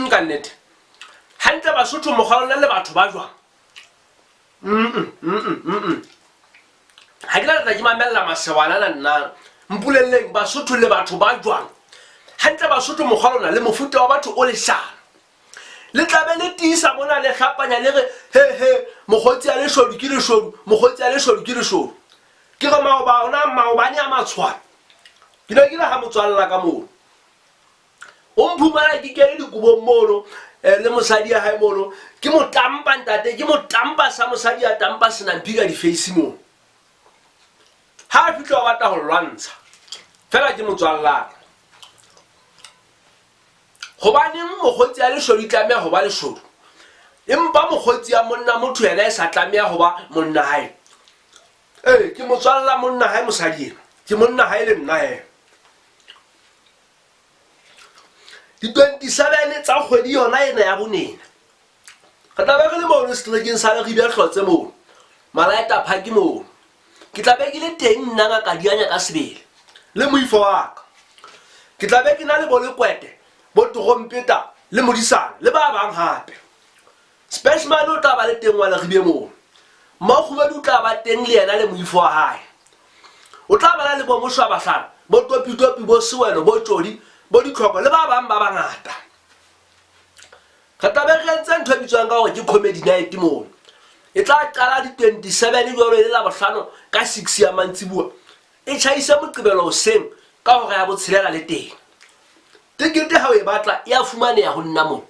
Ka nnete. Hantle Basotho mokgwa lona le batho ba jwang? Ha ke na tla ke mamella masewana na nna. Mpolelleng Basotho le batho ba jwang? Hantle Basotho mokgwa lona le mofuta wa batho o leshano. Le tla be le tiisa mona le hlapanya le re he he mokgotsi a leshodu ke leshodu, mokgotsi a leshodu ke leshodu. Ke re maoba ona maobane a matshwana. Ke ne ke le ha motswalla ka mono. O mphumana ke kene dikobong mono le mosadi ya hae mono. Ke mo tampa ntate, ke mo tampa sa mosadi a tampa senampi ka di-face mono. Ha a fihla o batla ho lwantsha. Fela ke motswalla ka. Hobaneng mokgotsi ya leshodu e tlameha ho ba leshodu? Empa mokgotsi ya monna motho yena e sa tlameha ho ba monna hae. Ee, ke motswalla monna hae mosadi ena. Ke monna hae le nna he. Di-27 tsa kgwedi yona ena ya bonena. Re tla be re le mono seterekeng sa Leribe Hlotse mono. Malaeta Park mono. Ke tla be ke le teng nna ngaka Dianya ka sebele le moifo wa ka. Ke tla be ke na le bo Lekwete, bo Torompeta le Modisana le ba bang hape. Speshman o tla ba le teng wa Leribe mono. Mmakgubedi o tla ba teng le yena le moifo wa hae. O tla ba na le bo Moshwabahlana, bo Topitopi, bo Sewelo, bo Tjodi, bo Ditlhoko le ba bang ba bangata. Re tla be re entse ntho e bitswang ka hore ke comedy night mono. E tla qala di-27 jwalo e le Labohlano ka 6 ya mantsibuwa. E tjhaise Moqebelo hoseng ka hora ya botshelela le teng. Tekete ha o e batla e a fumaneha ho nna mona.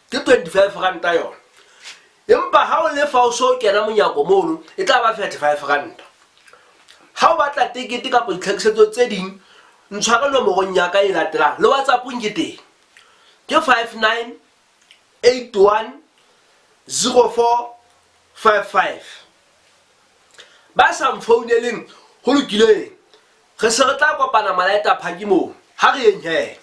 Ke 25 ranta yona. Empa ha o lefa o so kena monyako mono e tla ba 35 ranta. Ha o batla tekete kapa ditlhakisetso tse ding ntshware nomorong ya ka e latelang le WhatsApp-ong ke teng. Ke 59810455. Ba sa mfouneleng ho lokileng. Re se re tla kopana Malaeta Park moo. Ha re yeng he.